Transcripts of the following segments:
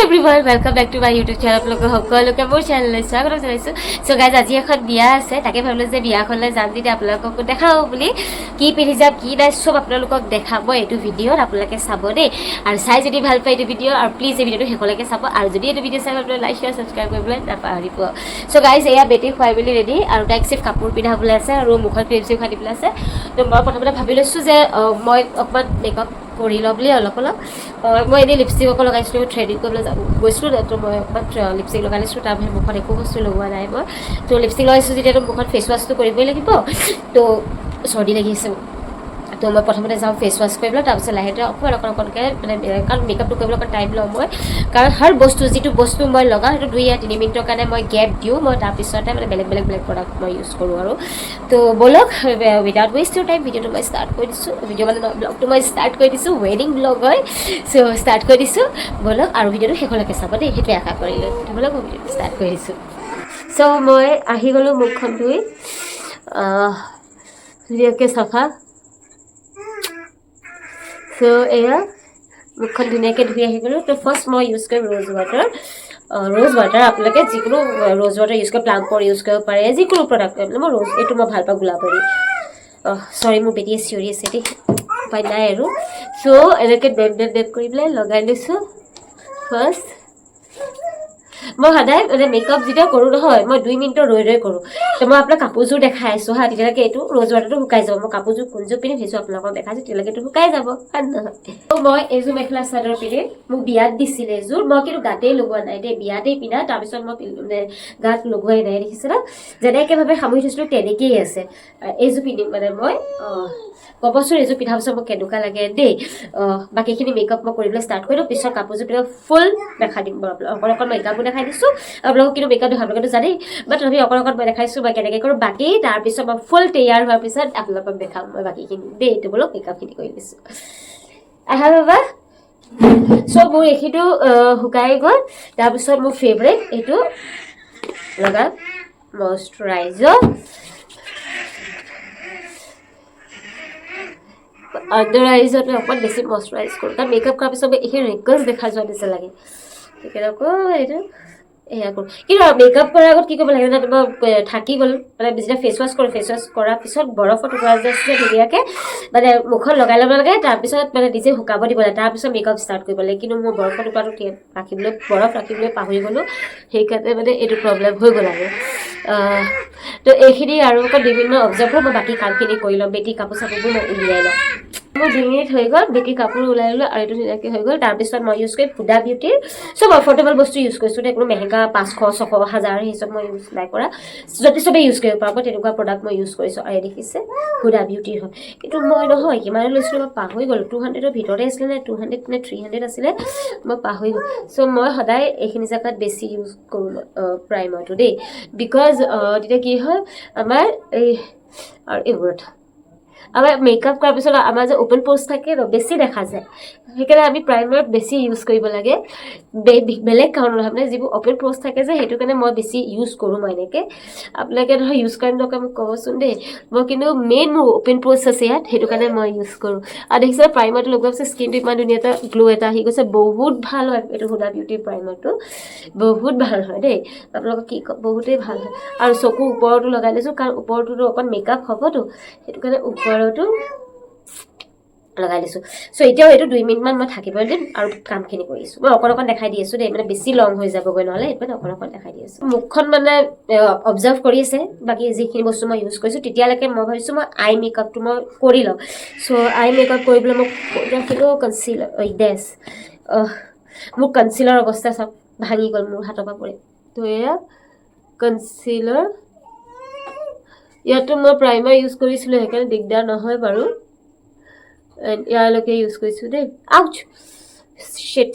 Everyone, welcome back to my YouTube channel. আপোনালোকে সকলোকে মোৰ চেনেললৈ স্বাগতম জনাইছোঁ। চ' গাইজ, আজি এখন বিয়া আছে। তাকে ভাবিলোঁ যে বিয়াখনলৈ যাম যেতিয়া আপোনালোককো দেখাওঁ বুলি। কি পিন্ধি যাম, কি নাই, চব আপোনালোকক দেখাব এইটো ভিডিঅ'ত। আপোনালোকে চাব দেই আৰু চাই যদি ভাল পায় এইটো ভিডিঅ' আৰু প্লিজ এই ভিডিঅ'টো শেষলৈকে চাব। আৰু যদি এইটো ভিডিঅ' চাই ভাল পায়, লাইক, শ্বেয়াৰ, ছাবস্ক্ৰাইব কৰিবলৈ নাপাহৰিব। চ' গাইজ, এয়া বেটী খুৱাই মেলি ৰেডি আৰু তাইক চিফ কাপোৰ পিন্ধাবলৈ আছে আৰু মুখত ক্ৰীম চিম সানিবলৈ আছে। তো মই প্ৰথমতে ভাবি লৈছোঁ যে মই অকণমান মেকআপ কৰি লওঁ বুলি অলপ অলপ। মই এনেই লিপষ্টিক অকল লগাইছিলোঁ, থ্ৰেডিং কৰিবলৈ গৈছিলোঁ ন, তো মই অকণমান লিপষ্টিক লগাই লৈছোঁ। তাৰপিছত মুখত একো বস্তু লগোৱা নাই মই। তো লিপষ্টিক লগাইছোঁ যেতিয়াতো মুখত ফেচ ৱাছটো কৰিবই লাগিব। তো চৰ্দি লাগি আছে। তো মই প্ৰথমতে যাওঁ ফেচ ৱাছ কৰিবলৈ, তাৰপিছত লাহে ধীৰে অকণমান অকণ অকণকৈ মানে, কাৰণ মেকআপটো কৰিবলৈ অকণ টাইম লওঁ মই। কাৰণ হৰ বস্তু, যিটো বস্তু মই লগাওঁ, সেইটো 2 या 3 মিনিটৰ কাৰণে মই গেপ দিওঁ। মই তাৰপিছতে মানে বেলেগ বেলেগ বেলেগ প্ৰডাক্ট মই ইউজ কৰোঁ। আৰু তো ব'লক, উইদাউট ৱেষ্ট ইউৰ টাইম ভিডিঅ'টো মই ষ্টাৰ্ট কৰি দিছোঁ। ভিডিঅ' মানে ব্লগটো মই ষ্টাৰ্ট কৰি দিছোঁ। ৱেডিং ব্লগ হয়, চ' ষ্টাৰ্ট কৰি দিছোঁ। ব'লক আৰু ভিডিঅ'টো শেষলৈকে চাব দেই, সেইটোৱে আশা কৰিলোঁ। তো ব'লক, মই ভিডিঅ'টো ষ্টাৰ্ট কৰি দিছোঁ। চ' মই আহি গ'লোঁ মুখখন ধুই, ধুনীয়াকৈ চাফা। চ' এয়া মুখখন ধুনীয়াকৈ ধুই আহি গ'লোঁ। তো ফাৰ্ষ্ট মই ইউজ কৰিম ৰ'জ ৱাটাৰ। ৰ'জ ৱাটাৰ, আপোনালোকে যিকোনো ৰ'জ ৱাটাৰ ইউজ কৰিব, প্লাম্পৰ ইউজ কৰিব পাৰে, যিকোনো প্ৰডাক্ট। মই ৰ'জ এইটো মই ভাল পাওঁ গোলাপৰি। চৰি, মোৰ বেটীয়ে চিঞৰি আছে দেই, উপায় নাই আৰু। চ' এনেকৈ ডেপ ডেপ ডেপ কৰি পেলাই লগাই লৈছোঁ। ফাৰ্ষ্ট মই সদায় মানে মেকআপ যেতিয়া কৰোঁ নহয়, মই 2 মিনিটৰ ৰৈ ৰৈ কৰোঁ। তো মই আপোনাক কাপোৰযোৰ দেখাই আছোঁ হা, তেতিয়ালৈকে এইটো ৰ'জ ৱাটাৰটো শুকাই যাব। মই কাপোৰযোৰ কোনযোৰ পিন্ধিম সেইযোৰ আপোনালোকক দেখাইছোঁ, তেতিয়ালৈকে এইটো শুকাই যাব, হয় নহয়? তো মই এইযোৰ মেখেলা চাদৰ পিন্ধিম। মোক বিয়াত দিছিলে এযোৰ, মই কিন্তু গাতেই লগোৱা নাই দেই। বিয়াতেই পিন্ধা, তাৰপিছত মই মানে গাত লগোৱাই নাই। দেখিছে ন, যেনেকৈ ভাৱে সামৰি থৈছিলোঁ তেনেকেই আছে। এইযোৰ পিন্ধিম। মানে মই ক'বচোন এইযোৰ পিন্ধাৰ পিছত মোক কেনেকুৱা লাগে দেই। বাকীখিনি মেকআপ মই কৰিবলৈ ষ্টাৰ্ট কৰিলোঁ, পিছত কাপোৰযোৰ পিন্ধা ফুল দেখাই দিম বাৰু আপোনালোক। অকণ অকণ মেকআপো দেখাই দিছোঁ আপোনালোকক, কিন্তু মেকআপ দেখাব কিন্তু জানেই, বাট তথাপি অকণ অকণ মই দেখাইছোঁ মই কেনেকৈ কৰোঁ। বাকী তাৰপিছত মই ফুল তৈয়াৰ হোৱাৰ পিছত আপোনালোকক দেখাম মই বাকীখিনি দেই। এইটো বোলো মেকআপখিনি কৰি দিছোঁ, আহা বাবা। চ' মোৰ এইখিনিও শুকাই গ'ল। তাৰপিছত মোৰ ফেভৰেট এইটো লগাম, মইশ্চাৰাইজাৰ। আণ্ডাৰ আইজত অকণমান বেছি মইশ্চাৰাইজ কৰোঁ, কাৰণ মেকআপ কৰাৰ পিছত এইখিনি ৰিংকলছ দেখা যোৱা নিচিনা লাগে। সেইকাৰণে অকণ এইটো এয়া কৰোঁ। কিন্তু মেকআপ কৰাৰ আগত কি কৰিব লাগে জানা? তোমাৰ থাকি গ'ল, মানে যেতিয়া ফেচ ৱাছ কৰোঁ, ফেচ ৱাছ কৰাৰ পিছত বৰফৰ টুকুৰা যে আছে, ধুনীয়াকৈ মানে মুখত লগাই ল'ব লাগে। তাৰপিছত মানে নিজে শুকাব দিব লাগে, তাৰপিছত মেকআপ ষ্টাৰ্ট কৰিব লাগে। কিন্তু মোৰ বৰফৰ টুকুৰাটো ৰাখিবলৈ, বৰফ ৰাখিবলৈ পাহৰি গ'লোঁ, সেইকাৰণে মানে এইটো প্ৰব্লেম হৈ গ'ল। আৰু তো এইখিনি আৰু অকণ 2 মিনিটমান অবজাৰ্ভ কৰোঁ, মই বাকী কামখিনি কৰি ল'ম। বেটী কাপোৰ চাপোৰবোৰ মই উলিয়াই ল'ম। মোৰ 2 মিনিট হৈ গ'ল, বেটী কাপোৰ ওলাই ল'লোঁ আৰু এইটো ধুনীয়াকৈ হৈ গ'ল। তাৰপিছত মই ইউজ কৰিম হুদা বিউটিৰ। চব এফৰ্ডেবল বস্তু ইউজ কৰিছোঁ দেই, কোনো মেহেংগা 500, 600, 1000 সেই চব মই ইউজ নাই কৰা। যদি চবেই ইউজ কৰিব পাৰিব তেনেকুৱা প্ৰডাক্ট মই ইউজ কৰিছোঁ। আৰু এই দেখিছে, হুদা বিউটিৰ হয়। কিন্তু মই নহয় কিমান লৈছিলোঁ মই পাহৰি গ'লোঁ। 200ৰ ভিতৰতে আছিলে নে 200 নে 300 আছিলে, মই পাহৰি গ'লোঁ। চ' মই সদায় এইখিনি জেগাত বেছি ইউজ কৰোঁ প্ৰাইমাৰটো দেই, because তেতিয়া কি হয়, আমাৰ এই আৰু এইবোৰত আমাৰ মেকআপ কৰাৰ পিছত আমাৰ যে অ'পেন প'ৰ্ছ থাকে ন, বেছি দেখা যায়। সেইকাৰণে আমি প্ৰাইমাৰ বেছি ইউজ কৰিব লাগে। বেলেগ কাৰণত নহয়, মানে যিবোৰ অ'পেন প'ৰ্ছ থাকে যে, সেইটো কাৰণে মই বেছি ইউজ কৰোঁ। মই এনেকৈ, আপোনালোকে ধৰক ইউজ কৰে নকৰে মোক ক'বচোন দেই। মই কিন্তু মেইন মোৰ অ'পেন প'ৰ্ছ আছে ইয়াত, সেইটো কাৰণে মই ইউজ কৰোঁ। আৰু দেখিছে, প্ৰাইমাৰটো লগোৱাৰ পিছত স্কিনটো ইমান ধুনীয়া এটা গ্ল' এটা আহি গৈছে। বহুত ভাল হয় এইটো হুদা বিউটিৰ প্ৰাইমাৰটো, বহুত ভাল হয় দেই। আপোনালোকক কি কম, বহুতেই ভাল হয়। আৰু চকু ওপৰতো লগাই লৈছোঁ, কাৰণ ওপৰটোতো অকণ মেকআপ হ'বতো, সেইটো কাৰণে ওপৰতো লগাই দিছোঁ। চ' এতিয়াও এইটো 2 মিনিটমান মই থাকিব দিম আৰু কামখিনি কৰিছোঁ। মই অকণ অকণ দেখাই দি আছোঁ দেই, মানে বেছি লং হৈ যাবগৈ নহ'লে, সেইটো মানে অকণ অকণ দেখাই দি আছোঁ। মুখখন মানে অবজাৰ্ভ কৰি আছে বাকী যিখিনি বস্তু মই ইউজ কৰিছোঁ। তেতিয়ালৈকে মই ভাবিছোঁ মই আই মেকআপটো মই কৰি লওঁ। চ' আই মেকআপ কৰিবলৈ মই ৰাখিলোঁ কনচিলাৰ ডেছ। মোৰ কনচিলাৰ অৱস্থা চাওক, ভাঙি গ'ল মোৰ হাতৰ পৰা পৰি। তো এয়া কনচিলাৰ। ইয়াতো মই প্ৰাইমাৰ ইউজ কৰিছিলোঁ, সেইকাৰণে দিগদাৰ নহয় বাৰু। ইয়ালৈকে ইউজ কৰিছোঁ দেই। Ouch, sheet!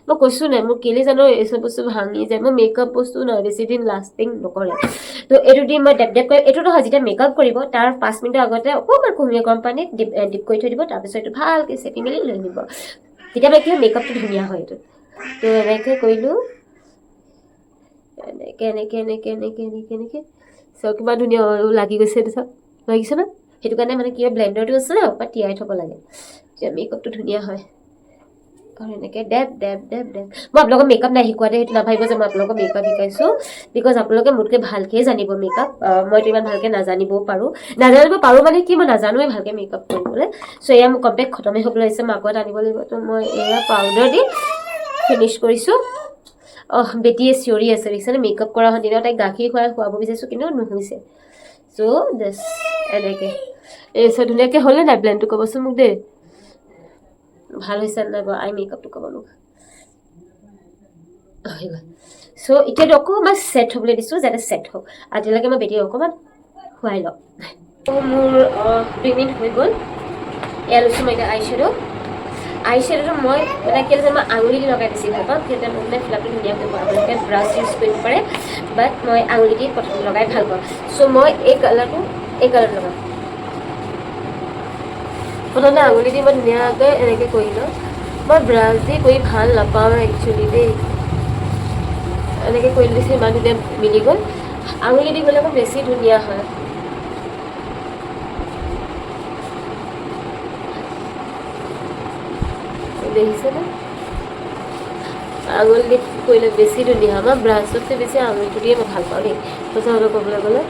মই কৈছোঁ নাই, মোৰ কেলৈ জানো এই চব বস্তু ভাঙি যায়। মোৰ মেকআপ বস্তু নহয়, বেছি দিন লাষ্টিং নকৰে। তো এইটো দি মই ডেপ ডেপ কৰি, এইটো নহয়, যেতিয়া মেকআপ কৰিব তাৰ 5 মিনিটৰ আগতে অকণমান কুহুমীয়া গৰম পানীত ডিপ ডিপ কৰি থৈ দিব। তাৰপিছত এইটো ভালকৈ চেপি মেলি লৈ নিব। তেতিয়া মানে কি হয়, মেকআপটো ধুনীয়া হয় এইটোত। তো এনেকৈ কৰিলোঁ, এনেকৈ এনেকৈ এনেকৈ এনেকৈ এনেকৈ এনেকৈ। চাওক, কিমান ধুনীয়া লাগি গৈছে এইটো, চাওক, লাগিছে ন? সেইটো কাৰণে মানে কি হয়, ব্লেণ্ডাৰটো আছে ন, অকণমান তিয়াই থ'ব লাগে, তেতিয়া মেকআপটো ধুনীয়া হয়। আৰু এনেকৈ ডেপ ডেপ ডেপ ডেপ। মই আপোনালোকক মেকআপ নাই শিকোৱা দেই, সেইটো নাভাবিব যে মই আপোনালোকক মেকআপ শিকাইছোঁ, because আপোনালোকে মোতকৈ ভালকৈয়ে জানিব মেকআপ। মইতো ইমান ভালকৈ নাজানিবও পাৰোঁ, নাজানিব পাৰোঁ মানে কি, মই নাজানোৱেই ভালকৈ মেকআপ কৰিবলৈ। চ' এয়া মোৰ কম্পেক্ট খতমেই হ'বলৈ হৈছে, মই আকৌ এটা আনিব লাগিব। ত' মই এয়া পাউডাৰ দি ফিনিছ কৰিছোঁ। অহ, বেটীয়ে চিঞৰি আছে, দেখিছেনে? মেকআপ কৰা দিনত তাইক গাখীৰ খুৱাই খুৱাব বিচাৰিছোঁ, কিন্তু নুশুইছে। চ' দিছ এনেকৈ এই চ' ধুনীয়াকৈ হ'লনে নাই ব্লেণ্ডটো, ক'বচোন মোক দেই, ভাল হৈছে নাই বাৰু আই মেকআপটো, ক'ব মোক। হৈ গ'ল। চ' এতিয়াতো অকণমান ছেট হ'বলৈ দিছোঁ, যাতে ছেট হওক। আজিলৈকে মই বেটীক অকণমান খুৱাই লওঁ। মোৰ 2 মিনিট হৈ গ'ল। এয়া লৈছোঁ মই এতিয়া আই শ্বেড'। আই শ্বেড'টো মই মানে কি হৈছে, মই আঙুলি দি লগাই বেছি ভাল পাওঁ, তেতিয়া মোক মানে ফিলাপটো ধুনীয়াকৈ কৰিব। আপোনালোকে ব্ৰাছ ইউজ কৰিব পাৰে, বাট মই আঙুলি দি প্ৰথম লগাই ভাল পাওঁ। চ' মই এই কালাৰটো লগাম। প্ৰথমতে আঙুলি দি মই ধুনীয়াকৈ এনেকৈ কৰি লওঁ। মই ব্ৰাছ দি কৰি ভাল নাপাওঁ একচুৱেলি দেই। এনেকৈ কৰি দিছোঁ, ইমান ধুনীয়া মিলি গ'ল। আঙুলি দি গ'লে আকৌ বেছি ধুনীয়া হয়। দেখিছেনে? আঙুলি দি কৰিলে বেছি ধুনীয়া হয়। মই ব্ৰাছতকৈ বেছি আঙুলিটো দিয়ে মই ভাল পাওঁ দেই, সঁচা কথা ক'বলৈ গ'লে।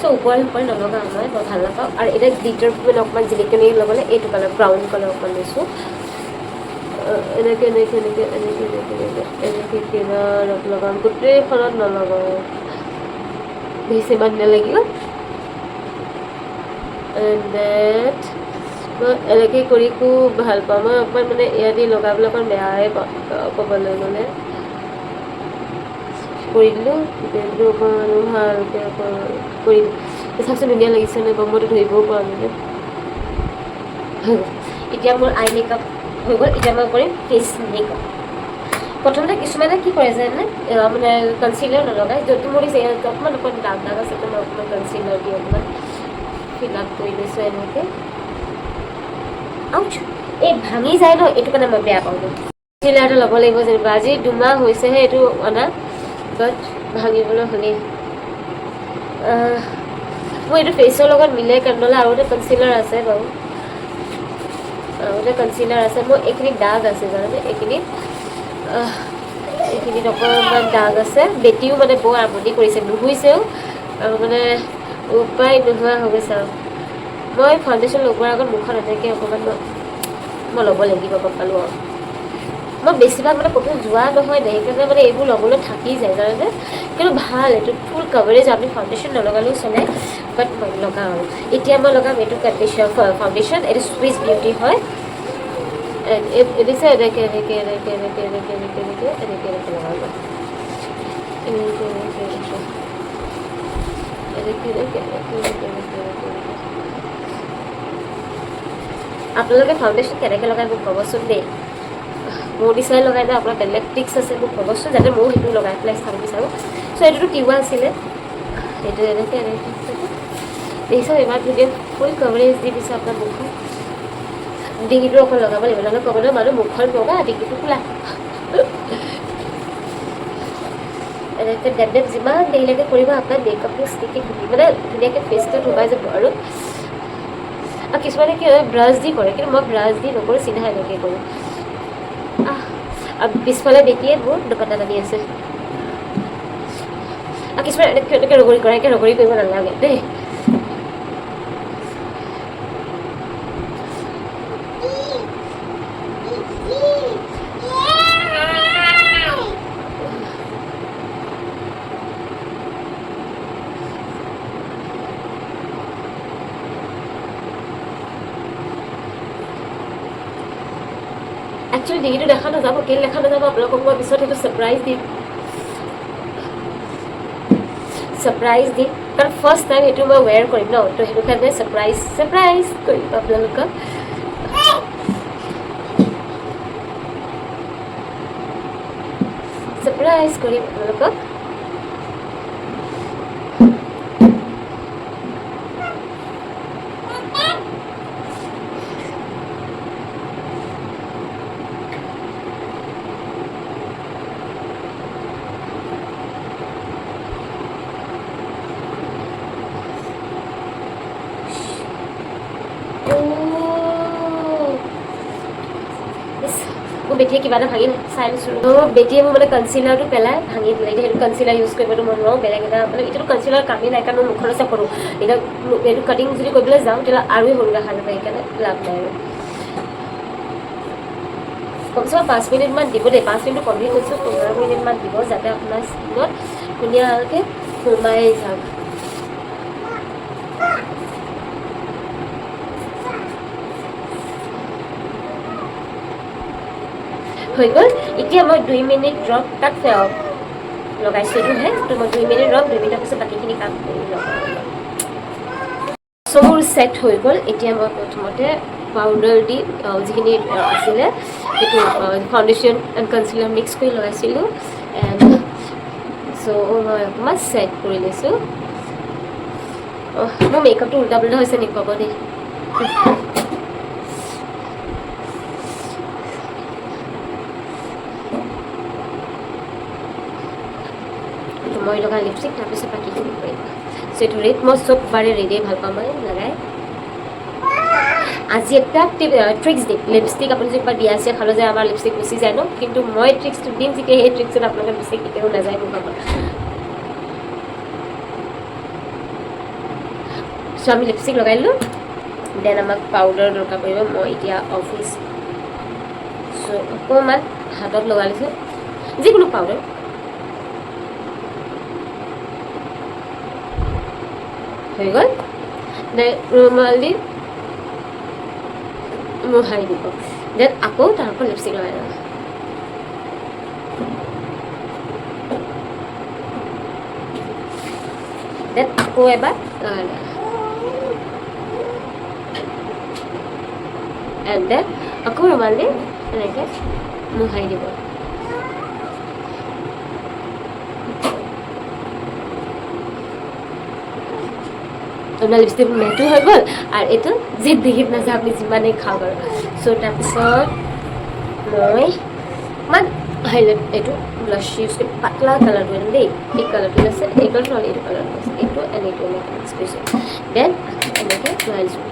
চ' ওপৰে ওপৰে নলগাওঁ, মই বৰ ভাল নাপাওঁ। আৰু এতিয়া গ্লিটাৰ মানে অকণমান জিলিকনি ল'বলৈ এইটো কালাৰ, ব্ৰাউন কালাৰ অকণমান লৈছোঁ। এনেকৈ এনেকৈ এনেকৈ এনেকৈ এনেকৈ এনেকৈ এনেকৈ কিনাৰত লগাম, গোটেইখনত নলগাওঁ। দেখিছে, ইমান ধুনীয়া লাগিব। এণ্ড that মই এনেকৈ কৰি খুব ভাল পাওঁ। মই অকণমান মানে এয়া দি লগাবলৈ অকণমান বেয়াই পাওঁ ক'বলৈ গ'লে। কৰি দিলোঁ, এইটো অকণমান ভালকৈ অকণমান কৰি দিলোঁ। চাওকচোন, ধুনীয়া লাগিছে নে বাৰু? মইতো ধৰিবও পৰা নাই। হৈ গ'ল। এতিয়া মোৰ আই মেকআপ হৈ গ'ল। এতিয়া মই কৰিম ফেচ মেকআপ। প্ৰথমতে কিছুমানে কি কৰে জানেনে? মানে কনচিলাৰ নলগায়। য'ত মোৰ দিছে, ইয়াত অকণমান অকণমান দাগ দাগ আছে, তো মই অকণমান কনচিলাৰ দি অকণমান ফিল আপ কৰি লৈছোঁ এনেকৈ। আউচ, এই ভাঙি যায় ন, এইটো কাৰণে মই বেয়া পাওঁ। কনচিলাৰ এটা ল'ব লাগিব যেনিবা। আজি 2 মাহ হৈছেহে এইটো অনা, বাট ভাঙিবলৈ হ'লেই। মোৰ এইটো ফেচৰ লগত মিলে, কাৰণ নহ'লে আৰু এটা কনচিলাৰ আছে বাৰু, আৰু এটা কনচিলাৰ আছে। মোৰ এইখিনিত দাগ আছে, জানানে? এইখিনিত অকণমান দাগ আছে। বেটীও মানে বৰ আমনি কৰিছে, নুশুইছেও আৰু মানে উপায় নোহোৱা হৈ গৈছে। আৰু মই ফাউণ্ডেশ্যন লগোৱাৰ আগত মুখত এনেকৈ অকণমান মই ল'ব লাগিব, গম পালোঁ। আৰু মই বেছিভাগ মানে ক'তো যোৱা নহয় দে, সেইকাৰণে মানে এইবোৰ ল'বলৈ থাকি যায়, জানেনে? কিন্তু ভাল, এইটো ফুল কভাৰেজ, আপুনি ফাউণ্ডেশ্যন নলগালেও চলে, বাট মই লগাওঁ। আৰু এতিয়া মই লগাম এইটো কণ্ডিশ্যন ফাউণ্ডেশ্যন, এইটো চুইচ বিউটি হয়। দিছে এনেকৈ এনেকৈ এনেকৈ এনেকৈ এনেকৈ এনেকৈ এনেকৈ এনেকৈ এনেকৈ লগাব, এনেকৈ এনেকৈ এনেকৈ এনেকৈ এনেকৈ এনেকৈ এনেকৈ এনেকৈ এনেকৈ। আপোনালোকে ফাউণ্ডেশ্যন কেনেকৈ লগাই মোক ক'বচোন দেই। মোৰ নিচিনাই লগাই নে আপোনাৰ বেলেগ ট্ৰিক্স আছে, মোক ক'বচোন, যাতে ময়ো সেইটো লগাই পেলাই চাব বিচাৰোঁ। চ' এইটোতো তিৱা আছিলে। এইটো এনেকৈ এনেকৈ দেখিছে, ইমান ধুনীয়া ফুল কভাৰেজ দি দিছে আপোনাৰ মুখত। ডিঙিটো অকণ লগাব লাগিব, নহ'লে ক'ব নহয় মানুহ মুখখন বগা, ডিঙিটো ক'লা। এনেকৈ ডেপ ডেপ যিমান দেৰিলৈকে কৰিব, আপোনাৰ মেকআপটো ষ্টিকি ধুনীয়া, মানে ধুনীয়াকৈ ফেচটোত সোমাই যাব। আৰু কিছুমানে কি হয়, ব্ৰাছ দি কৰে, কিন্তু মই ব্ৰাছ দি নকৰোঁ, চিধা এনেকৈ কৰোঁ। আহ, আৰু পিছফালে বেটীয়ে মোৰ দুপাটা টানি আছে। আৰু কিছুমানে এনেকৈ এনেকৈ ৰগৰি কৰে, এনেকৈ ৰগৰি কৰিব নালাগে দেই। একচুৱেলি ডিঙিটো দেখা নাযাব। কেলৈ দেখা নাযাব? আপোনালোকক মই পিছত সেইটো ছাৰপ্ৰাইজ দিম, ছাৰপ্ৰাইজ দিম, কাৰণ ফাৰ্ষ্ট টাইম সেইটো মই ৱেৰ কৰিম ন, তো সেইটো কাৰণে ছাৰপ্ৰাইজ কৰিম আপোনালোকক। ছাৰপ্ৰাইজ কৰিম আপোনালোকক। মোৰ বেটীয়ে কিবা এটা ভাঙি চাই লৈছোঁ। বেটীয়ে মোৰ মানে কনচিলাৰটো পেলাই ভাঙি দিলে। এতিয়া সেইটো কনচিলাৰ ইউজ কৰিবতো মই নোৱাৰোঁ, বেলেগ এটা মানে এতিয়াতো কনচিলাৰ কামেই নাই, কাৰণ মোৰ মুখত আছে সৰু। এতিয়া এইটো কাটিং যদি কৰিবলৈ যাওঁ, তেতিয়াহ'লে আৰু সৰু দেখা যাব, সেইকাৰণে লাভ নাই। আৰু কমচে কম 5 মিনিটমান দিব দেই। 5 মিনিটটো কমেই কৈছোঁ, 15 মিনিটমান দিব, যাতে আপোনাৰ স্কিনত ধুনীয়াকৈ সোমাই যাওক। হৈ গ'ল। এতিয়া মই 2 মিনিট ৰম। তাত লগাইছোঁ এইটোহে তো, মই 2 মিনিট ৰম। 2 মিনিটৰ পিছত বাকীখিনি কাম কৰি ল'ম। চ' মোৰ ছেট হৈ গ'ল। এতিয়া মই প্ৰথমতে পাউডাৰ দি যিখিনি আছিলে, সেইটো ফাউণ্ডেশ্যন এণ্ড কনচিলাৰ মিক্স কৰি লগাইছিলোঁ। এণ্ড চ' মই অকণমান ছেট কৰি লৈছোঁ। মোৰ মেকআপটো উল্টা পুল্টা হৈছে নেকি ক'ব দেই। তো মই লগা লিপষ্টিক, তাৰপিছত বাকীখিনি কৰিম। চ' এইটো ৰেড, মই চব বাৰে ৰেডেই ভাল পাওঁ মই লগাই। আজি এটা ট্ৰিক্স দিম। লিপষ্টিক আপুনি যদি ক'ৰবাত বিয়া চিয়া খালে যায়, আমাৰ লিপষ্টিক গুচি যায় ন? কিন্তু মই ট্ৰিক্সটো দিম, যেতিয়া সেই ট্ৰিক্সত আপোনালোকৰ লিপষ্টিক কেতিয়াও নাযায় মুখৰ পৰা। চ' আমি লিপষ্টিক লগাই দিলোঁ। Then আমাক পাউডাৰ দৰকাৰ পৰিব। মই এতিয়া অফিচ, চ' অকণমান হাতত লগাই লৈছোঁ যিকোনো পাউডাৰ। হৈ গ'ল। Then ৰুমাল দি মোহাৰি দিব। Then আকৌ তাৰ ওপৰত লিপষ্টিক লগাই ল'ব। Then আকৌ এবাৰ লগাই ল'ব। এণ্ড then আকৌ ৰুমাল দি এনেকৈ মোহাৰি দিব। আপোনাৰ লিপষ্টিক মেটো হৈ গ'ল আৰু এইটো জিন্দেগীত নাযায়, আপুনি যিমানেই খাওক। আৰু চ' তাৰপিছত মই অকণমান হাইলাইট, এইটো ব্লাছ ইউজ কৰিম, পাতলা কালাৰটো একদম দেই। এই কালাৰটো আছে, এই কালাৰটো নহ'লে এইটো কালাৰটো আছে, এইটো এণ্ড এইটো এনেকৈ মিক্স কৰিছোঁ। Then এনেকৈ লগাই দিছোঁ।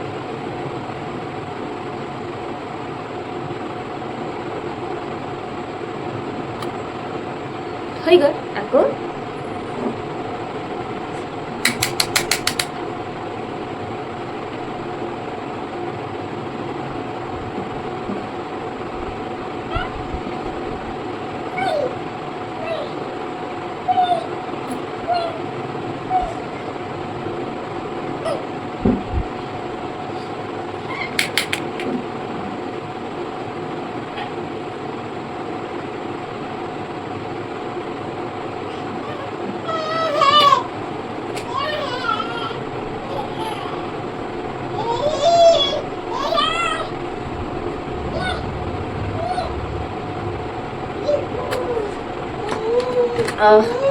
হৈ গ'ল। আকৌ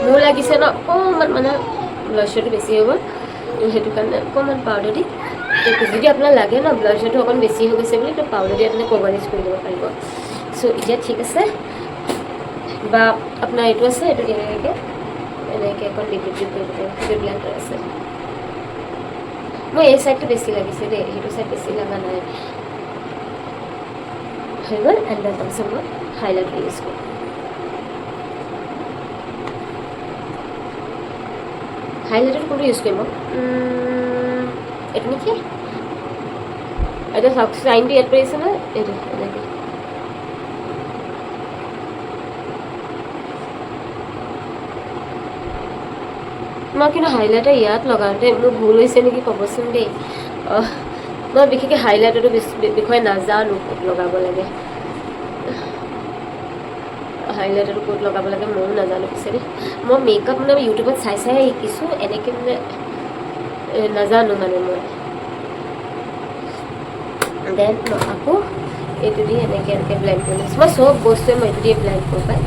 মোৰ লাগিছে ন অকণমান মানে ব্লাছাৰটো বেছি হৈ গ'ল, তো সেইটো কাৰণে অকণমান পাউডাৰ দি, যদি আপোনাৰ লাগে ন ব্লাছাৰটো অকণ বেছি হৈ গৈছে বুলি, তো পাউডাৰ দি আপুনি কভাৰেজ কৰি দিব পাৰিব। চ' এতিয়া ঠিক আছে। বা আপোনাৰ এইটো আছে, এইটো এনেকৈ এনেকৈ অকণ ডিপ ডিপ কৰিব পাৰিব। সেইটো ব্লেণ্ডাৰ আছে। মই এই চাইডটো বেছি লাগিছে দেই, সেইটো চাইড বেছি লগা নাই। হৈ গ'ল। এণ্ড then তাৰপিছত মই হাইলাইটাৰ ইউজ কৰিম। হাইলাইটাৰ কোনটো ইউজ কৰিম মই? এইটো নেকি? এতিয়া চাওক, চাইনটো ইয়াত পৰিছে ন, এইটো এনেকৈ। মই কিন্তু হাইলাইটাৰ ইয়াত লগাওঁতে মোৰ ভুল হৈছে নেকি ক'বচোন দেই। মই বিশেষকৈ হাইলাইটাৰটো বিষয়ে নাজানো, ক'ত লগাব লাগে। হাইলাইটাৰটো ক'ত লগাব লাগে ময়ো নাজানো পিছে দেই। মই মেকআপ মানে ইউটিউবত চাই চাই শিকিছোঁ, এনেকৈ মানে নাজানো মানে মই। Then মই আকৌ এইটো দি এনেকৈ এনেকৈ ব্লেণ্ড কৰি লৈছোঁ। মই চব বস্তুৱে মই এইটো দিয়ে ব্লেণ্ড কৰোঁ পাই,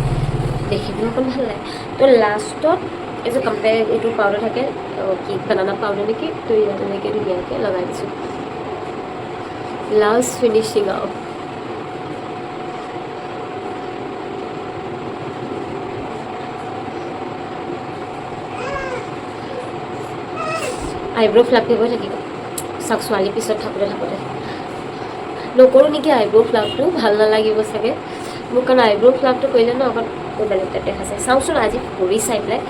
দেখিবলৈ অকণ ভাল লাগে। তো লাষ্টত এই যে কম্পেক্ট এইটো পাউডাৰ থাকে, কি বানানা পাউডাৰ নেকি, তো ইয়াত এনেকৈ ধুনীয়াকৈ লগাই দিছোঁ। লাষ্ট ফিনিচিং আৰু। আইব্ৰ' ফ্লাফি হৈ থাকিব। চাওক, ছোৱালী পিছত থাকোঁতে থাকোঁতে নকৰোঁ নেকি আইব্ৰ' ফ্লাফটো, ভাল নালাগিব চাগে। মোৰ কাৰণ আইব্ৰ' ফ্লাপটো কৰিলে ন অকণ বেলেগ টাইপ দেখা যায়। চাওঁচোন আজি কৰি চাই পেলাই,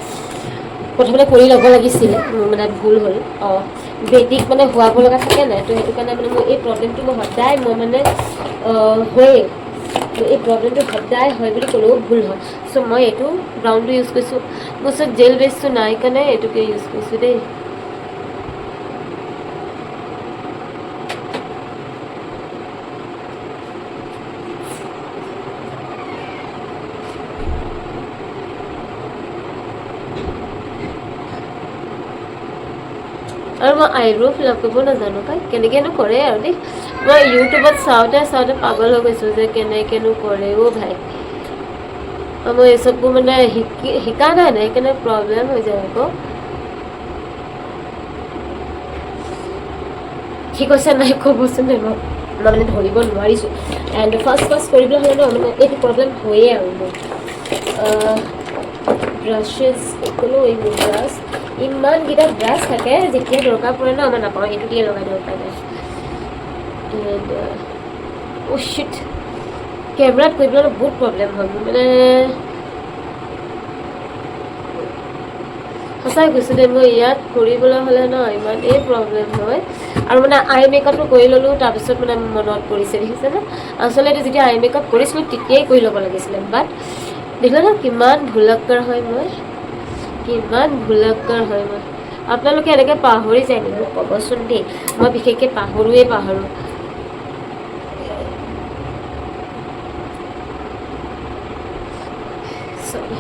প্ৰথমতে কৰি ল'ব লাগিছিলে, মোৰ মানে ভুল হ'ল। অঁ, বেটিক মানে শুৱাব লগা থাকে নাই, তো সেইটো কাৰণে মানে মোৰ এই প্ৰব্লেমটো মই সদায় মই মানে হয়েই, এই প্ৰব্লেমটো সদায় হয় বুলি ক'লেও ভুল হয়। চ' মই এইটো ব্ৰাউনটো ইউজ কৰিছোঁ, মোৰ ওচৰত জেল বেছটো নাই কাৰণে এইটোকে ইউজ কৰিছোঁ দেই। আৰু মই আইব্ৰ' ফিল আপ কৰিব নাজানো পাই, কেনেকৈনো কৰে আৰু দেই। মই ইউটিউবত চাওঁতে চাওঁতে পাগল হৈ গৈছোঁ যে কেনেকৈনো কৰে অ' ভাই। মই এই চববোৰ মানে শিকা নাই নাই, সেইকাৰণে প্ৰব্লেম হৈ যায় আকৌ। ঠিক হৈছে নাই ক'বচোন দেই, মই মানে ধৰিব নোৱাৰিছোঁ। এণ্ড ফাৰ্ষ্ট ফাৰ্ষ্ট কৰিবলৈ হ'লে ন মানে এইটো প্ৰব্লেম হয়েই আৰু মোৰ। ব্ৰাছেছ ক'লো, এইবোৰ ব্ৰাছ, ইমানকেইটা ব্ৰাছ থাকে, যেতিয়া দৰকাৰ পৰে ন মই নাপাওঁ, এইটো দিয়ে লগাই দিব পাৰে। এণ্ড অ' শ্বিট, কেমেৰাত কৰিবলৈ বহুত প্ৰব্লেম হয় মোৰ, মানে সঁচাই কৈছোঁ দেই, মই ইয়াত কৰিবলৈ হ'লে ন ইমানেই প্ৰব্লেম হয়। আৰু মানে আই মেকআপটো কৰি ল'লোঁ, তাৰপিছত মানে মনত পৰিছে, দেখিছেনে? আচলতে যেতিয়া আই মেকআপ কৰিছিলোঁ তেতিয়াই কৰি ল'ব লাগিছিলে, বাট দেখিলে ন কিমান ভুলক্কৰ হয় মই, কিমান ভুলক্কৰ হয় মই। আপোনালোকে এনেকৈ পাহৰি যায় নেকি মোক ক'বচোন দেই, মই বিশেষকৈ পাহৰোঁৱেই পাহৰোঁ। চৰি,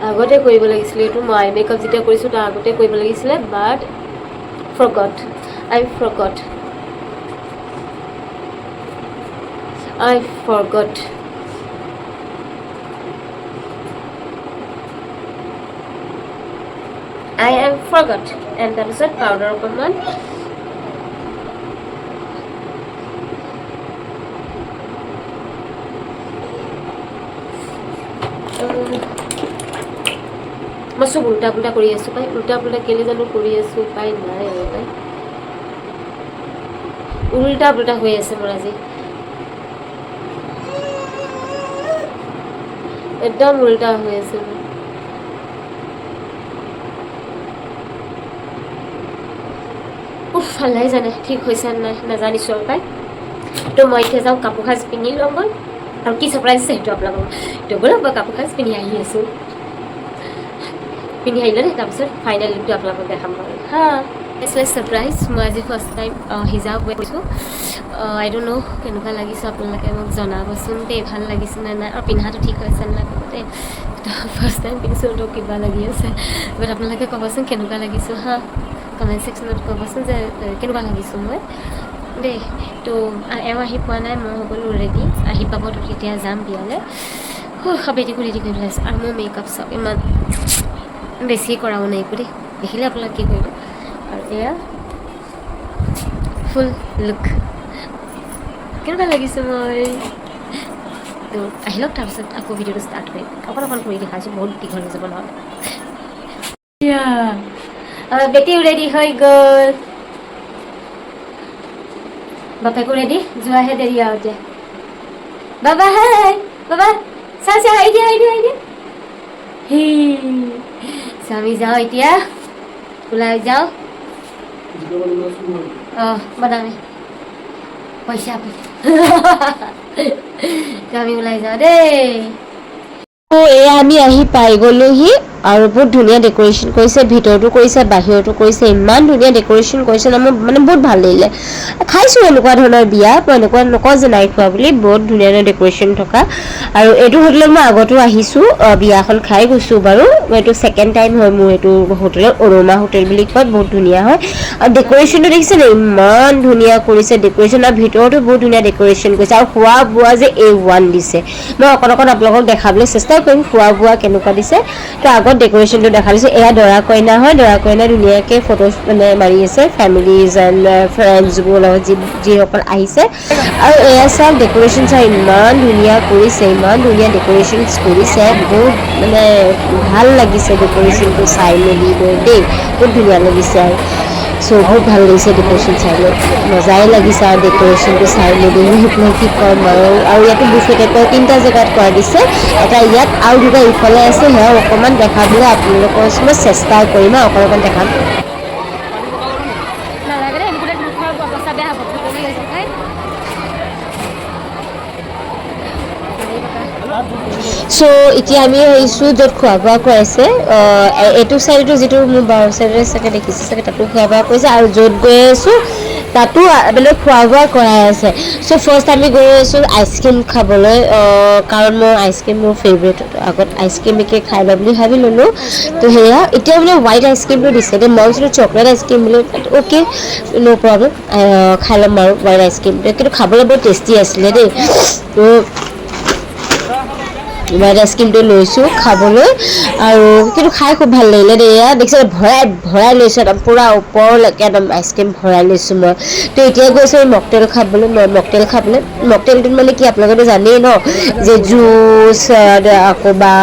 আগতে কৰিব লাগিছিলে এইটো, মই আই মেকআপ যেতিয়া কৰিছোঁ তাৰ আগতে কৰিব লাগিছিলে, but forgot, I forgot, I forgot. I am forgot. And তাৰপিছত পাউডাৰ অকণমান, মই চব উল্টা পুল্টা কৰি আছোঁ পাই, উল্টা পুল্টা কেলৈ জানো কৰি আছোঁ, উপায় নাই আৰু পাই, উল্টা পুল্টা হৈ আছে মোৰ আজি, একদম উল্টা হৈ আছে মোৰ। উফ, ভালহে জানে ঠিক হৈছে নাই নাজানিছোঁ আৰু পাই। তো মই এতিয়া যাওঁ কাপোৰ সাজ পিন্ধি ল'মগৈ, আৰু কি ছাৰপ্ৰাইজ আছে সেইটো আপোনালোকক। তো ব'লক, মই কাপোৰ সাজ পিন্ধি আহি আছোঁ, পিন্ধি আহিলে দেই, তাৰপিছত ফাইনেল লুকটো আপোনালোকক দেখাম বাৰু। হা, ছাৰপ্ৰাইজ, মই আজি ফাৰ্ষ্ট টাইম হিজাব কৰিছোঁ। আই don't ন' কেনেকুৱা লাগিছে, আপোনালোকে মোক জনাবচোন দেই, ভাল লাগিছে নে নাই, আৰু পিন্ধাটো ঠিক হৈছে নে নাই ক'ব দেই। তো ফাৰ্ষ্ট টাইম পিন্ধিছোঁ তো কিবা লাগি আছে, বাট আপোনালোকে ক'বচোন কেনেকুৱা লাগিছোঁ। হা, কমেণ্ট ছেকশ্যনত ক'বচোন যে কেনেকুৱা লাগিছোঁ মই দেই। তো এওঁ আহি পোৱা নাই, মই হৈ গ'লোঁ ৰেডি, আহি পাব তো তেতিয়া যাম বিয়ালৈ। বেটিকো ৰেডি কৰি পেলাইছোঁ, আৰু মোৰ মেকআপ চাওক ইমান বেছি কৰাও নাই একো দেই, দেখিলে আপোনালোকে কি কৰিব। আৰু এয়া ফুল লুক, কেনেকুৱা লাগিছে মই। তো আহি লওক, তাৰপিছত আকৌ ভিডিঅ'টো ষ্টাৰ্ট কৰিম। অকণ অকণ কৰি দেখাইছোঁ, বহুত দীঘল হৈ যাব নহ'লে। বেটিও ৰেডি হৈ গ'ল, বাপেকো ৰেডি, যোৱাহে দেৰি আৰু এতিয়া। বাবা হাই, বাবা চাওঁ চাওঁ, আহি দিয়া, আহি দিয়া, আহি দিয়া। আমি যাওঁ এতিয়া, ওলাই যাওঁ। অঁ, বনামে পইচা, আমি ওলাই যাওঁ দেই। এয়া আমি আহি পাই গ'লোহি, আৰু বহুত ধুনীয়া ডেক'ৰেশ্যন কৰিছে, ভিতৰতো কৰিছে বাহিৰতো কৰিছে, ইমান ধুনীয়া ডেক'ৰেশ্যন কৰিছে ন, মোৰ মানে বহুত ভাল লাগিলে। খাইছোঁ এনেকুৱা ধৰণৰ বিয়া, মই এনেকুৱা নকওঁ যে নাই খোৱা বুলি, বহুত ধুনীয়া ধুনীয়া ডেক'ৰেশ্যন থকা। আৰু এইটো হোটেলত মই আগতো আহিছোঁ, বিয়াখন খাই গৈছোঁ বাৰু, এইটো ছেকেণ্ড টাইম হয় মোৰ এইটো হোটেলত, অৰোমা হোটেল বুলি কয়, বহুত ধুনীয়া হয়। আৰু ডেক'ৰেশ্যনটো দেখিছে নে, ইমান ধুনীয়া কৰিছে ডেক'ৰেশ্যন, আৰু ভিতৰতো বহুত ধুনীয়া ডেক'ৰেশ্যন কৰিছে। আৰু খোৱা বোৱা যে এ ওৱান দিছে, মই অকণ অকণ আপোনালোকক দেখাবলৈ চেষ্টা কৰিম খোৱা বোৱা কেনেকুৱা দিছে। তো আগত ডেক'ৰেশ্যনটো দেখা দিছোঁ, এয়া দৰা কইনা হয়, দৰা কইনা ধুনীয়াকৈ ফটো মানে মাৰি আছে ফেমিলিজ এণ্ড ফ্ৰেণ্ডছবোৰৰ লগত যিসকল আহিছে। আৰু এয়া চাওক ডেক'ৰেশ্যন চাই ইমান ধুনীয়া কৰিছে, ইমান ধুনীয়া ডেক'ৰেশ্যন কৰিছে, বহুত মানে ভাল লাগিছে ডেক'ৰেশ্যনটো চাই মেলি লৈ দেই, বহুত ধুনীয়া লাগিছে। আৰু চ' বহুত ভাল লাগিছে ডেক'ৰেশ্যন চাই লৈ, মজাই লাগিছে। আৰু ডেক'ৰেশ্যনটো চাই মেলি পেলাই কি ক'ম আৰু। আৰু ইয়াতো বুফে টাইপৰ তিনিটা জেগাত কৰা দিছে, এটা ইয়াত আৰু দুটা ইফালে আছে। সেয়াও অকণমান দেখাবলৈ আপোনালোকৰ মই চেষ্টা কৰিম আৰু অকণ অকণ দেখাম। নালাগে দেই, এনেকুৱা মুখৰ অৱস্থা বেয়া হ'ব, কমি গৈছে খাই। চ' এতিয়া আমি আহিছোঁ য'ত খোৱা বোৱা কৰাইছে। এইটো চাইডতো যিটো মোৰ বাওঁ চাইডে চাগে দেখিছে চাগে, তাতো খোৱা বোৱা কৰিছে আৰু য'ত গৈ আছোঁ তাতো মানে খোৱা বোৱা কৰাই আছে। চ' ফাৰ্ষ্ট আমি গৈ আছোঁ আইচক্ৰীম খাবলৈ, কাৰণ মোৰ আইচক্ৰীম মোৰ ফেভৰেট। আগত আইচক্ৰীমকে খাই ল'ম বুলি ভাবি ল'লোঁ। তো সেয়া এতিয়া মানে হোৱাইট আইচক্ৰীমটো দিছে দেই, মই ভাবিছিলোঁ চকলেট আইচক্ৰীম বুলি। অ'কে, ন' প্ৰব্লেম, খাই ল'ম বাৰু হোৱাইট আইচক্ৰীমটো, কিন্তু খাবলৈ বহুত টেষ্টি আছিলে দেই। তো হোৱাইট আইচক্ৰীমটো লৈছোঁ খাবলৈ আৰু কিন্তু খাই খুব ভাল লাগিলে দেই। এয়া দেখিছে, ভৰাই ভৰাই লৈছোঁ একদম পূৰা ওপৰলৈকে একদম আইচক্ৰীম ভৰাই লৈছোঁ মই। তো এতিয়া গৈছোঁ মকটেল খাবলৈ। মই মকটেল খাবলৈ, মকটেলটোত মানে কি আপোনালোকেতো জানেই ন যে জুচ আকৌ বা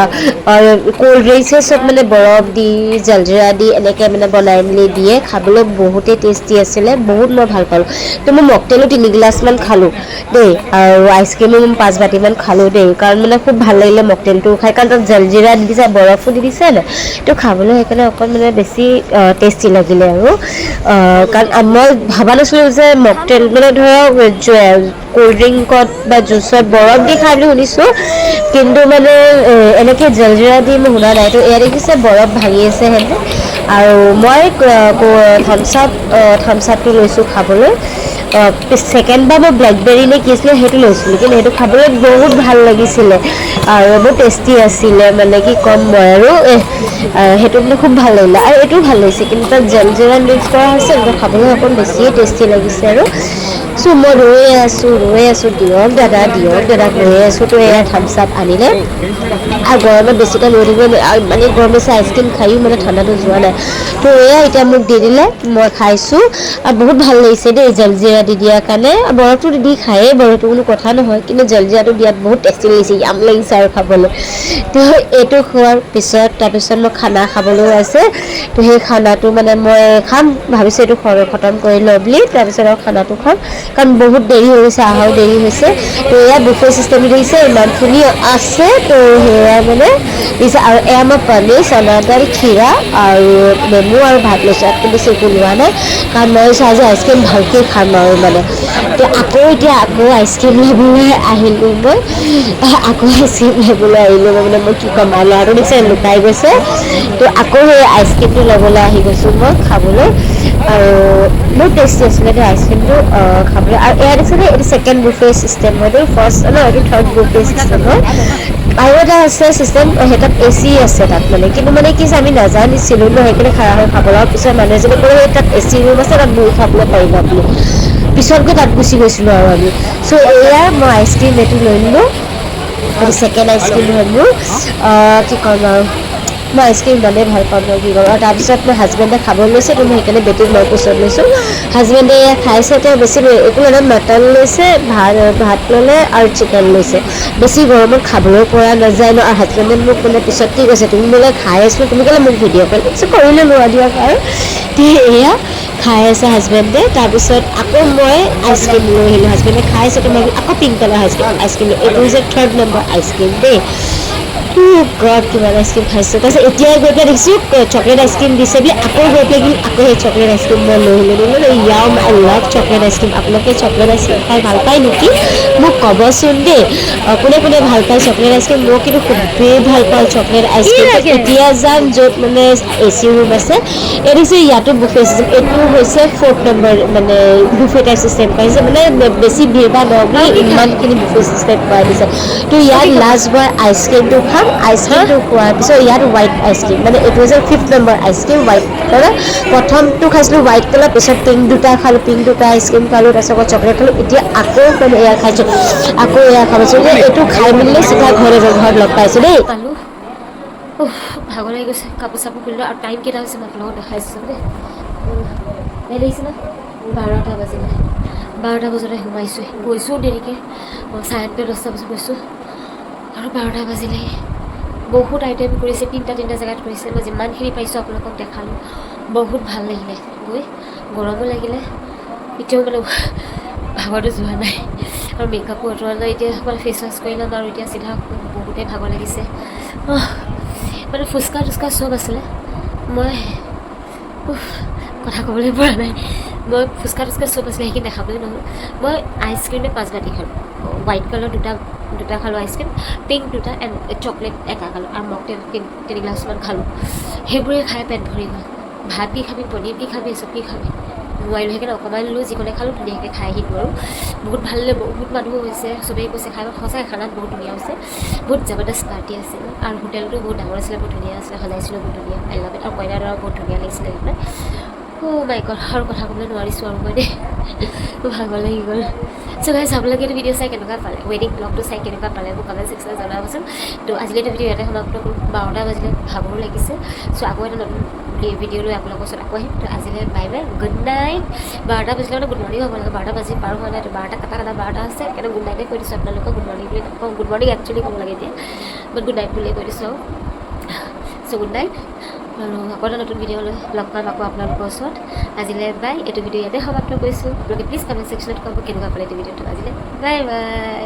ক'ল্ড ড্ৰিংকছে চব মানে বৰফ দি জলজিৰা দি এনেকৈ মানে বনাই মেলি দিয়ে। খাবলৈ বহুতেই টেষ্টি আছিলে, বহুত মই ভাল পালোঁ। তো মই মকটেলো 3 গিলাচমান খালোঁ দেই আৰু আইচক্ৰীমো মই 5 বাতিমান খালোঁ দেই, কাৰণ মানে খুব ভাল লাগিলে মকটেলটো খাই, কাৰণ তাত জলজিৰা দি দিছে, বৰফো দি দিছে ন, তো খাবলৈ সেইকাৰণে অকণ মানে বেছি টেষ্টি লাগিলে। আৰু কাৰণ মই ভবা নাছিলোঁ যে মকটেল মানে ধৰক ক'ল্ড ড্ৰিংকত বা জুচত বৰফ দি খাই বুলি শুনিছোঁ, কিন্তু মানে এনেকৈ জলজিৰা দি মই শুনা নাই। তো এয়া দেখিছে, বৰফ ভাঙি আছে সেনেকৈ। আৰু মই থামছ আপটো লৈছোঁ খাবলৈ। ছেকেণ্ড বাৰ মই ব্লেকবেৰী নে কি আছিলে সেইটো লৈছিলোঁ, কিন্তু সেইটো খাবলৈ বহুত ভাল লাগিছিলে আৰু বহুত টেষ্টি আছিলে, মানে কি ক'ম মই আৰু, সেইটো মানে খুব ভাল লাগিলে। আৰু এইটোও ভাল লাগিছে, কিন্তু তাত জলজিৰা মিক্স কৰা হৈছে, তো খাবলৈ অকণ বেছিয়ে টেষ্টি লাগিছে। আৰু চ' মই ৰৈয়ে আছোঁ, ৰৈয়ে আছোঁ, দিয়ক দাদা, দিয়ক দাদা, ৰৈয়ে আছোঁ। তো এয়া থামছ আপ আনিলে। আৰু গৰমত বেছি টাইম ৰৈ থাকিব আৰু ইমানেই গৰম হৈছে, আইচক্ৰীম খায়ো মানে ঠাণ্ডাটো যোৱা নাই। তো এয়া এতিয়া মোক দি দিলে, মই খাইছোঁ আৰু বহুত ভাল লাগিছে দেই জলজিৰা দি দিয়াৰ কাৰণে। বৰফটো দি খায়েই, বৰফটো কোনো কথা নহয়, কিন্তু জলজিৰাটো দিয়াত বহুত টেষ্টি লাগিছে, য়াম লাগিছে আৰু খাবলৈ। তো এইটো খোৱাৰ পিছত তাৰপিছত মই খানা খাবলৈও আছে। তো সেই খানাটো মানে মই খাম ভাবিছোঁ, এইটো খতম কৰি লওঁ বুলি, তাৰপিছত আৰু খানাটো খাম, কাৰণ বহুত দেৰি হৈ গৈছে, অহাও দেৰি হৈছে। তো এয়া বুফে চিষ্টেম দিছে, ইমানখিনি আছে। তো সেয়া মানে দিছে। আৰু এয়া মই পনীৰ, চানা দাল, খীৰা আৰু নেমু আৰু ভাত লৈছোঁ, ইয়াতকৈ বেছি একো লোৱা নাই, কাৰণ মই ভাবিছোঁ আজি আইচক্ৰীম ভালকৈ খাম আৰু মানে। তো আকৌ এতিয়া আকৌ আইচক্ৰীম ল'বলৈ আহিলোঁ মই, আকৌ আইচক্ৰীম ল'বলৈ আহিলোঁ মই, মানে মই কি ক'ম আৰু, ল'ৰাটো দেখিছে লুকাই গৈছে। তো আকৌ সেই আইচক্ৰীমটো ল'বলৈ আহি গৈছোঁ মই খাবলৈ আৰু বহুত টেষ্টি আছিলে দেই আইচক্ৰীমটো খাবলৈ। আৰু এয়া দেখিছে, এইটো ছেকেণ্ড বুফে চিষ্টেম হয়, এইটো ফাৰ্ষ্ট ন, এইটো থাৰ্ড বুফে চিষ্টেম হয়। আৰু এটা আছে চিষ্টেম, সেই তাত এ চি আছে তাত মানে, কিন্তু মানে কি আমি নাজানিছিলোঁ ন, সেইকাৰণে খাৰা হৈ খাবলৈ। আৰু পিছত মানুহ এজনে ক'লে সেই তাত এ চি ৰুম আছে, তাত বহি খাবলৈ পাৰিবা বুলি। পিছত গৈ তাত গুচি গৈছিলোঁ আৰু আমি। চ' এয়া মই আইচক্ৰীম এইটো লৈ ল'লোঁ, এইটো ছেকেণ্ড আইচক্ৰীম হয় মোৰ। কি ক'ম আৰু, মই আইচক্ৰীম ইমানেই ভাল পাওঁ মই, কি ক'ম আৰু। তাৰপিছত মোৰ হাজবেণ্ডে খাব লৈছে, তো মই সেইকাৰণে বেটীক মই কোচত লৈছোঁ। হাজবেণ্ডে এয়া খাইছে, তেওঁ বেছি একো ল'লে, মাটন লৈছে, ভাত ভাত ল'লে আৰু চিকেন লৈছে। বেছি গৰমত খাবলৈও পৰা নাযায় ন। আৰু হাজবেণ্ডে মোক মানে পিছত কি কৈছে, তুমি বোলে খাই আছিলোঁ, তুমি কেলৈ মোক ভিডিঅ' কৰিলা? কৰি ল'লোঁ আৰু দিয়ক। আৰু এয়া খাই আছে হাজবেণ্ডে। তাৰপিছত আকৌ মই আইচক্ৰীম লৈ আহিলোঁ। হাজবেণ্ডে খাই আছে, তো মই আকৌ পিংক কালাৰ আইচক্ৰীম, এইটো হৈছে থাৰ্ড নম্বৰ আইচক্ৰীম দেই। গড, কিমান আইচক্ৰীম খাইছোঁ। তাৰপিছত এতিয়া গৈ পেলাই দেখিছোঁ চকলেট আইচক্ৰীম দিছে বুলি, আকৌ গৈ পেলাই কিন্তু আকৌ সেই চকলেট আইচক্ৰীম মই লৈ আহিলোঁ। Yum, I love chocolate ice cream. আপোনালোকে চকলেট আইচক্ৰীম খাই ভাল পায় নেকি, মোক ক'বচোন দেই। কোনে কোনে ভাল পায় চকলেট আইচক্ৰীম? মই কিন্তু খুবেই ভাল পাওঁ চকলেট আইচক্ৰীম। এতিয়া যাম য'ত মানে এ চি ৰুম আছে। এই দেখিছোঁ, ইয়াতো বুফে চিষ্টেম। এইটো হৈছে ফ'ৰ্থ নম্বৰ মানে বুফে টাইপ চিষ্টেম কৰিছে, মানে বেছি ভিৰ ভাৰ নহওক বুলি ইমানখিনি বুফে চিষ্টেম কৰাই দিছে। তো ইয়াত লাষ্ট মই আইচক্ৰীমটো খাম। আইচক্ৰীমটো খোৱাৰ পিছত ইয়াত হোৱাইট আইচক্ৰীম, মানে এইটো হৈছে fifth number ice cream, white colour. প্ৰথমটো খাইছিলোঁ হোৱাইট কালাৰ, পিছত পিংক দুটা খালোঁ, পিংক দুটা আইচক্ৰীম খালোঁ, তাৰপিছত আকৌ চকলেট খালোঁ। এতিয়া আকৌ মানে এয়া খাইছোঁ, আকৌ এয়া খাইছোঁ। এইটো খাই মেলি চিধা ঘৰলৈ যাম, ঘৰত লগ পাইছোঁ দেই। পালোঁ, ভাগৰ লাগি গৈছে, কাপোৰ চাপোৰ খুলিলোঁ। আৰু টাইম কেইটা হৈছে মই আপোনালোকক দেখাইছোঁ দেই। দেৰি লাগিছে ন, 12টা বাজিলে। 12টা বজাতে সোমাইছোঁ, গৈছোঁ দেৰিকৈ, 8:30 10টা বজাত গৈছোঁ আৰু 12টা বাজিলে। বহুত আইটেম কৰিছে, তিনিটা তিনিটা জেগাত কৰিছে। মই যিমানখিনি পাৰিছোঁ আপোনালোকক দেখালোঁ। বহুত ভাল লাগিলে গৈ। গৰমো লাগিলে। এতিয়াও মানে ভাগৰটো যোৱা নাই আৰু মেকআপো আঁতৰোৱা নাই। এতিয়া মানে ফেচ ৱাছ কৰি ল'ম আৰু এতিয়া চিধা বহুতেই ভাগৰ লাগিছে। মানে ফুচকা টুচকা চব আছিলে। মই উফ, কথা ক'বলৈ পৰা নাই। মই ফুচকা টুচকা চব আছিলে, সেইখিনি দেখাবলৈ নহ'ল। মই আইচক্ৰীমে পাঁচ বাতি খালোঁ। হোৱাইট কালাৰ দুটা দুটা খালোঁ আইচক্ৰীম, পিংক দুটা এণ্ড চকলেট এটা খালোঁ আৰু মকটেল তিনি গ্লাছমান খালোঁ। সেইবোৰে খাই পেট ভৰি গ'ল। ভাত কি খাবি, পনীৰ কি খাবি, চব কি খাবি, নোৱাৰিলোঁ। সেইকাৰণে অকণমান লৈ যিকণে খালোঁ, ধুনীয়াকৈ খাই আহিলোঁ। আৰু বহুত ভাল লাগে, বহুত মানুহো হৈছে, চবেই কৈছে খাই সঁচাকৈ খানাত বহুত ধুনীয়া হৈছে। বহুত জবৰদস্ত পাৰ্টি আছিল আৰু হোটেলটো বহুত ডাঙৰ আছিলে, বহুত ধুনীয়া আছিলে, সজাইছিলোঁ বহুত ধুনীয়া। I love it. আৰু কইনা দৰা বহুত ধুনীয়া লাগিছিলে সেইবিলাক। অ' মাই গড, আৰু কথা ক'বলৈ নোৱাৰিছোঁ আৰু মই দেই, মোৰ ভাগৰ লাগি গ'ল। চ' গাইজ, আপোনালোকে এইটো ভিডিঅ' চাই কেনেকুৱা পালে, ৱেডিং ব্লগটো চাই কেনেকুৱা পালে, মোক কমেণ্ট ছেকশ্যনত জনাবচোন। তো আজিলৈ এইটো ভিডিঅ' ইয়াতে সমাপ্ত কৰোঁ। 12টা বাজিলে, ভাগৰো লাগিছে। চ' আকৌ এটা নতুন ভিডিঅ' লৈ আপোনালোকৰ ওচৰত আকৌ আহিম। তো আজিলৈ বাই বাই, গুড নাইট। 12টা বাজিলে মানে গুড মৰ্ণিং হ'ব লাগে, 12টা বাজি পাৰ হোৱা নাই। তো 12টা কাটা কাটা 12টা আছে, সেইকাৰণে গুড নাইটে কৈ দিছোঁ আপোনালোকক। গুড মৰ্ণিং বুলি নকওঁ, গুড মৰ্ণিং একচুৱেলি ক'ব লাগে এতিয়া, বাট গুড নাইট বুলিয়ে কৈ দিছোঁ আৰু। চ' গুড নাইট আৰু আকৌ এটা নতুন ভিডিঅ' লৈ লগ পাম আকৌ আপোনালোকৰ ওচৰত। আজিলৈ বাই, এইটো ভিডিঅ' ইয়াতে সমাপ্ত কৰিছোঁ। আপোনালোকে প্লিজ কমেণ্ট ছেকশ্যনত ক'ব কেনেকুৱা পালে এইটো ভিডিঅ'টো। আজিলৈ বাই বাই।